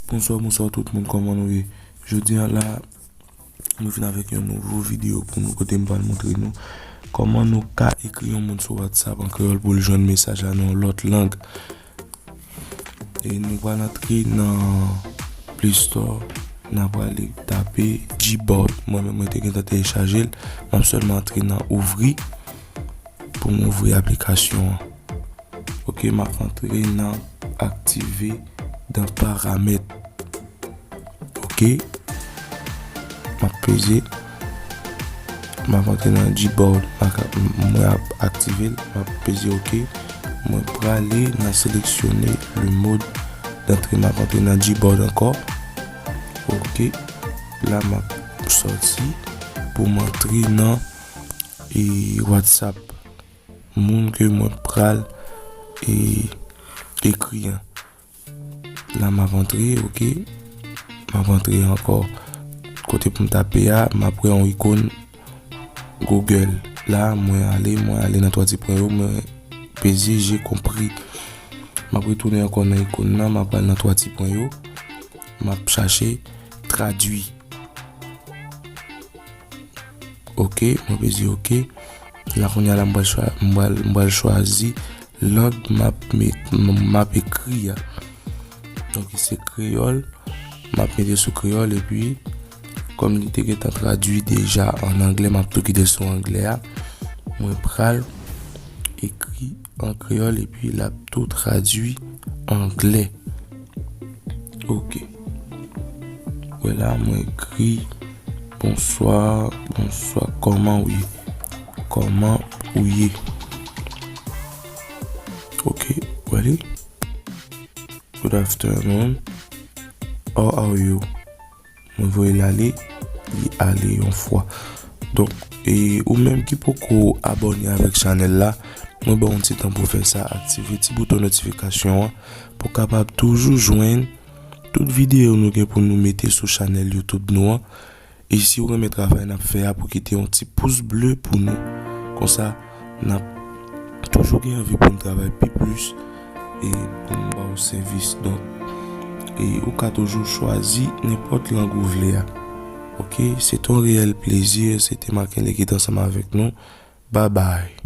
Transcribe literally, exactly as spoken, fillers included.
Bonswa, bonswa tout moun, kòman nou ye? Jodi a la, nou vin avèk yon nouvo videyo pou nou, kote m pral montre nou kòman nou ka ekri yon moun sou WhatsApp an kreyòl pou l jwenn mesaj la nan yon lòt lang. E nou pral antre nan Play Store, n a prale tape Gboard. Mwen menm, mwen te gentan telechaje l. M ap sèlman antre nan ouvri pou m ouvri aplikasyon an. Ok, m ap antre nan aktive dan paramèt. Ok. M ap peze. M ap antre nan Gboard. M ap, mwen ap aktive l. M ap peze ok. Mwen prale nan seleksyone le mode d'entrée. M ap antre nan Gboard ankò. Ok. La m ap sòti pou m antre nan, e, WhatsApp moun ke mwen pral, e, ekri an. La m ap antre, ok. M ap antre ankò. Kote pou m tape a, m ap wè yon ikòn Google. La, mwen ale, mwen ale nan twa ti pwen yo, mwen peze j'ai compris. M ap retounen ankò nan ikòn nan, m ap al nan twa ti pwen yo. M ap chache tradui. Ok, mwen peze ok. La kounye a la, m pral chwa-, m pral, m pral chwazi lang m ap met, m, m ap ekri a. Donk, se kreyòl. M ap mete sou kreyòl, epi, kòm li te gentan tradui deja an anglè, m ap tou kite sou anglè a. Mwen pral ekri an kreyòl, epi l ap tou tradui anglè. Ok. Wè la, mwen ekri, "Bonswa, bonswa, kòman ou ye? Kòman ou ye?" Ok, wè li. "Good afternoon. How are you?" Mwen voye l ale, li ale yon fwa. Donk, e ou menm ki poko abòne avèk chanèl la, mwen ba w yon ti tan pou fè sa, aktive ti bouton notifikasyon an, pou w kapab toujou jwenn tout videyo nou gen pou nou mete sou chanèl YouTube nou an. E si w renmen travay n ap fè a, pou kite yon ti pous ble pou nou. Konsa, n ap toujou gen anvi pou n travay pi plis e pou n ba w sèvis. Donk, e ou ka toujou chwazi nenpòt lang ou vle a. Ok, se te yon reyèl plezi, se te Marc Henley ki te ansanm avèk nou. Babay.